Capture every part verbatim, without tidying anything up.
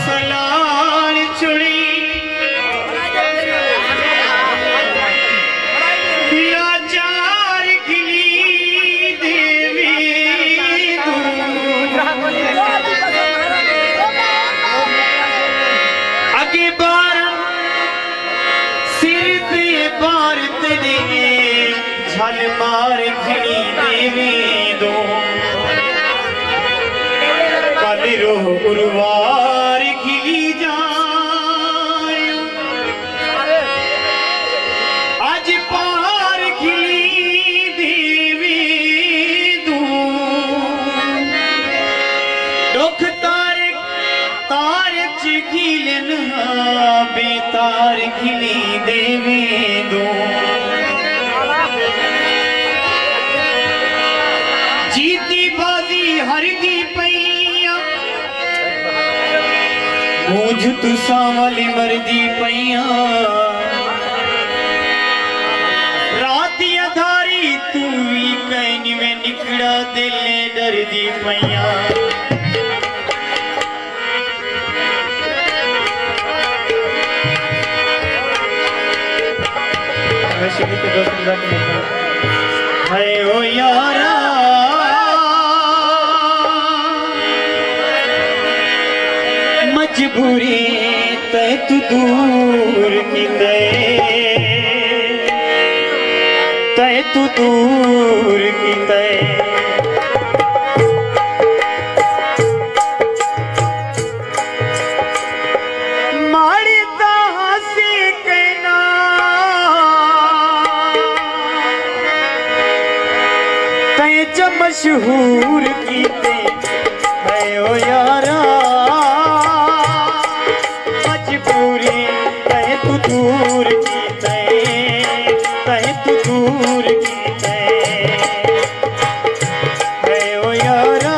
سلال چھڑی، لاچار کھلی دیوی دوں۔ اڳے ٻارن سر تے بار تیݙے، جھل مار گھنی ݙیویں دوں۔ کل روح اروار کھلی ڄائیں، اڄ پار کھلی ݙیویں دوں۔ ݙکھ تار تار اچ گھلن ہا، بے تار گھلی ݙیویں دوں۔ جیتی بازی ہردی پئیاں، مونجھ تساں والی مردی پئیاں۔ رات دی اندھاری توں وی کائنی، میں نکڑا دل ݙردی پئیاں۔ میں شریف دوست رضا کے مطلب۔ ہائے او یارا، مجبوری تئیں توں دور کیتے، تئیں توں دور کیتے۔ ماڑی تاں ہاسی کینا، تئیں چا مشہور کیتے۔ ہائے او یارا، مجبوری تئیں توں دور کیتے، تئیں توں دور کیتے۔ ہائے او یارا،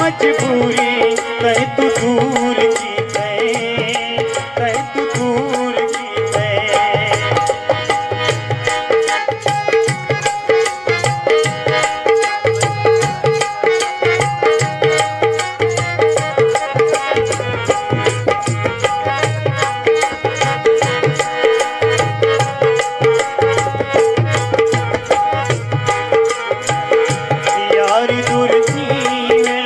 مجبوری تئیں توں دور کیتے، تئیں توں دور کیتے۔ یار دور تھیوے،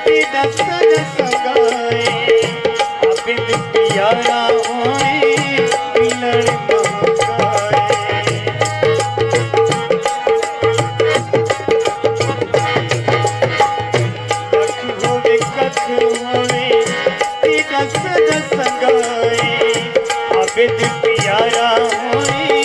تیݙا سڄا سنگائے، عابد پیارا ہوئے، ملݨ مہنگائے۔ لکھ ہووے ککھ ہووے، تیݙا سڄا سنگائے، عابد پیارا ہوئے،